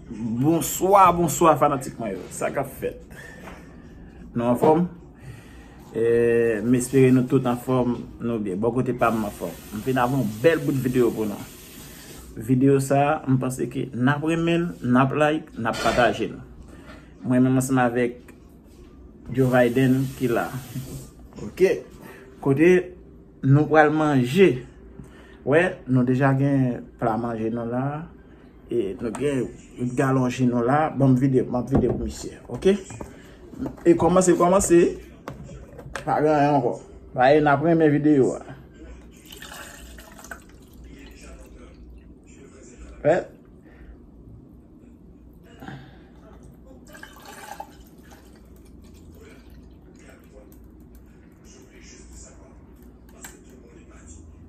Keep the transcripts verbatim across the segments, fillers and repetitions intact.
Bonswa, bonswa fanatik mwen yo. Sa k ap fèt? Nou anfòm? E, m espere nou tout anfòm, nou byen. Bò kote pa m anfòm. M vin avè yon bèl bout videyo pou nou. Videyo sa a, m panse ke n ap renmen l, n ap like, n ap pataje l. Mwen menm ansanm avèk Joe Biden ki la. Ok. Kote nou pral manje. Wè, nou deja gen pla manje nou la. E nou gen galon ji nou la. Ban m vide, m ap vide pou misye. Ok. E kòmanse, kòmanse. Pa gen anyen ankò. Paske n ap renmen videyo a. Wè.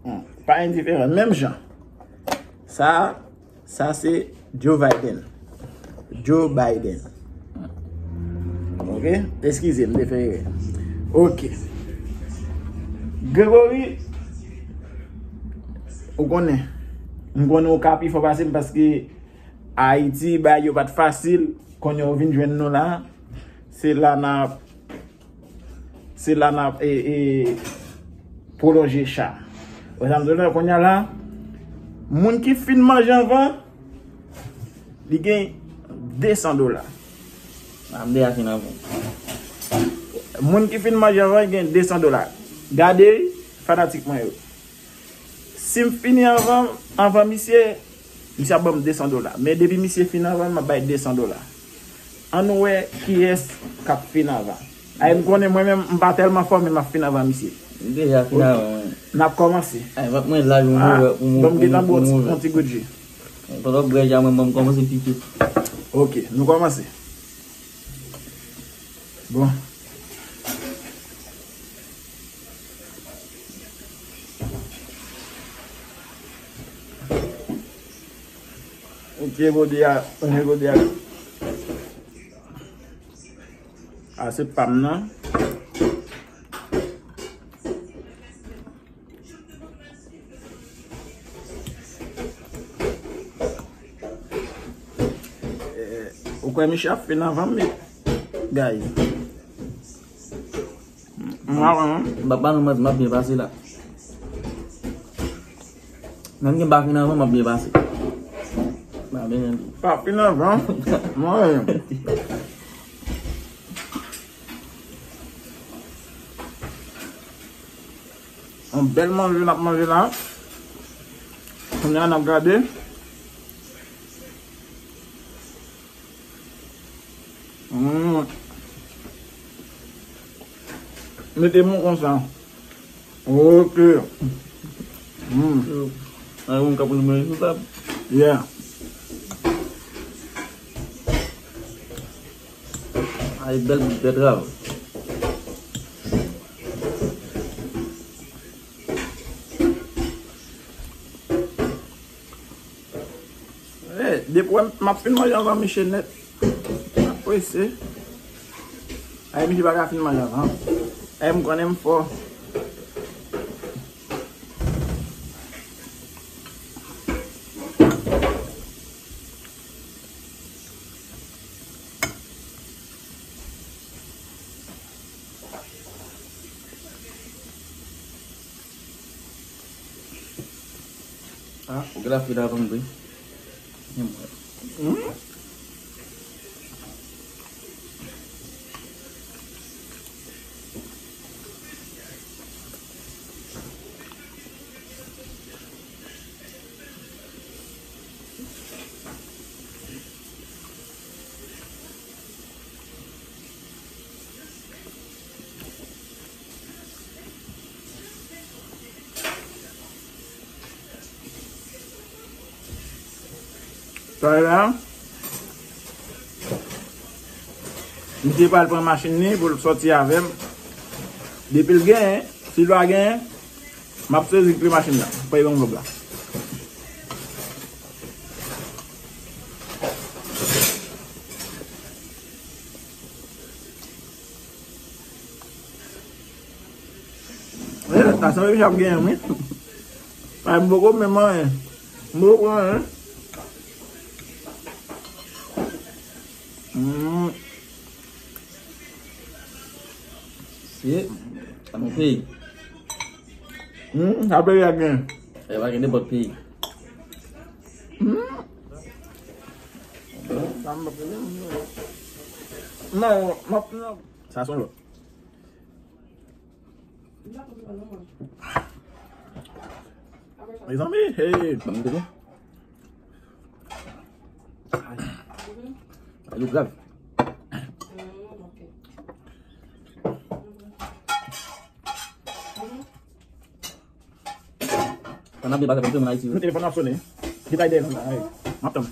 Hmm, pa endiferan. Menm jan. Sa, sa se Joe Biden. Joe Biden. Ok? Eskize m, m te fè erè. Ok. Gregory, ou konnen. M konnen ou ka pi fò pase m paske Ayiti, bagay yo pa t fasil. Kounye a ou vin jwenn nou la. Se la n ap Se la n ap, e, e, pwolonje cha. Wè sa m di w la, kounye a la, moun ki fin manje anvan, li gen de san dola. Ap de a fin anvan. Moun ki fin manje anvan, li gen de san dola. Gade, fanatik mwen yo. Si m fini anvan, anvan misye, misye ap ban m de san dola. Men depi misye fin anvan, m ap bay de san dola. Ann wè kiyès k ap fin anvan. Ay, m konnen mwen menm, m pa tèlman fò, men m ap fin anvan misye. M deja fin anvan mwen. N ap kòmanse. Ay, vant mwen laj, ou move, ou move. Ban m gentan bwè yon ti gout ji. Pandan w ap bwè ji a, mwen, ban m kòmanse pike. Ok, nou kòmanse. Bon. Ok, gode a, gode a. A, se pa m nan. Eh, ou kwè misye ap fin anvan m, guys? M pa, m pa nou manti, m ap byen pase la. Menm ke m pa fin anvan, m ap byen pase. M pa byen menm. Pa fin anvan. Mwen. Yon bèl manje n ap manje la. Kounye a n ap gade. Mm. Mete m konsa. Ok. Mm. Yo, nan yon kap nou manje sou tab. Yeah. Ay, bèl bout bètrav. Eh, depi w wè m ap fin manje anvan misye nèt. M ap prese. Ay, misye pa ka fin manje anvan. Ay, m konnen m fò. Ah, ou gen la fri la avan m vre. Hmm? Sa la, misye pral pran machin li pou l sòti avè m. Depi l genyen, si l pa genyen, m ap sezi kle machin nan. Peye ban m vlòg la. Eh, ta sanble misye ap genyen, wi. Ay, m poko menm anyen. M poko pran anyen. Sa nou peyi. Hmm, sa peyi a gen. E pa gen nenpòt peyi. Hmm. Sa m ap, non, m ap, non. Sa se yon lòt. Mezanmi, hey. Ban m goute. Ay. Ay, yo grav. Ann ap byen pase pou moun Ayiti, wi. Nou telefòn ap sone. Li pa ede nou la, wi. M ap tann.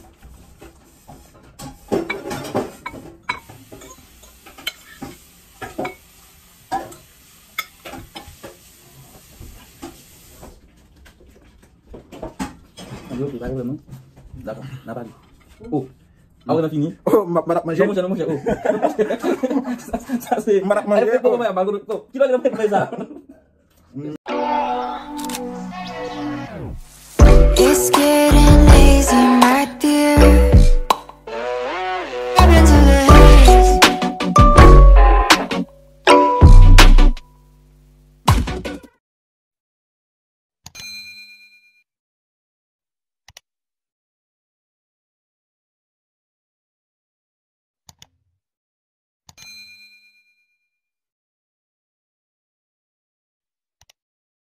Ann yo, pa gen pwoblèm, non? Dakò, n a pale. Oh, apre nan fini. Oh, m ap, m ap manje. Non, monchè, non, monchè, oh. Sa, sa se. M ap manje, oh. Ki lòt moun fè sa?